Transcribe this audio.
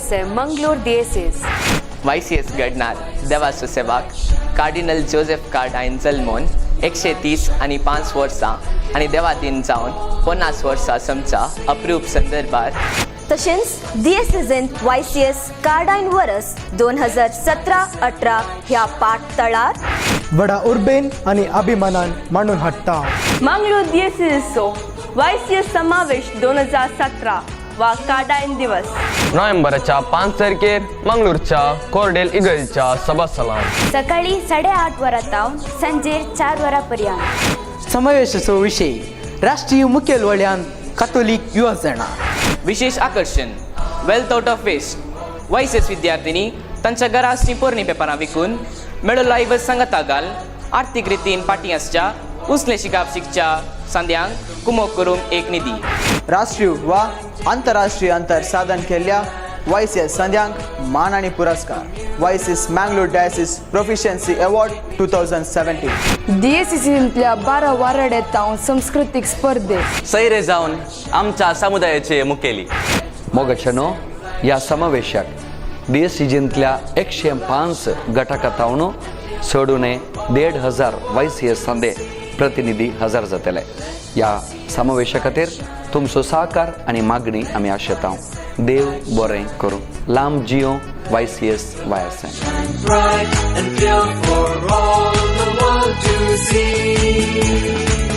YSM Mangalore diocese. YCS घडणार देवाचो सेवक कार्डिनल जोसेफ कार्डायन जल्मोन 130 आनी 5 वर्सां आनी देवादीन जावन 50 वर्सां समच्या अप्रूप संदर्भार. तशेंच दियेसेजेंत YCS कार्डायन वरस 2017-18 ह्या पाठ तळार व्हडा उर्बेन आनी अभिमानान मांडून हाडटा. मंगळूर दियेसेसचो YCS समावेश 2017 वा कार्डायन दिवस. नोव्हेंबराच्या 5 तारखेर मंगळूरच्या कोर्डेल इगलच्या सभासलान सकाळी 8:30 वरां तावन संजेर 4 वरां पर्यंत. समावेशाचो विशय राष्ट्रीय मुखेल वळ्यान कातोलीक युवजना. विशेष आकर्षण wealth out of waste. YCS विद्यार्थिनी तांच्या घरा आसचीं पोरणी पेपरां विकून मेळिल्लो ऐवज सांगाता घाल आर्थीक रितीन फाटीं आसच्या उसलें शिकाप शिकच्या सांद्यांक कुमोक करूंक एक निधी. राष्ट्रीय वा आंतरराष्ट्रीय अंतर साधन केल्ल्या YCS संद्यांक मान आनी पुरस्कार. YCS Mangalore diocese proficiency award 2017. डीएसीसींतल्या 12 वाराड्यात हांव संस्कृतीक स्पर्धे सैरे जावन आमच्या समुदायाचे मुखेली. मोगाच्यानो, ह्या समावेशाक डीएससीजींतल्या 105 गटाकातावन चडुणे 1500 YCS सांदे प्रतिनिधी हजर जातले. ह्या समावेशा खातीर तुमचो सहकार आनी मागणी आमी आशेता. देव बरें करूं. लांब Jio YCS YSM. Bright and pure for all the world to see.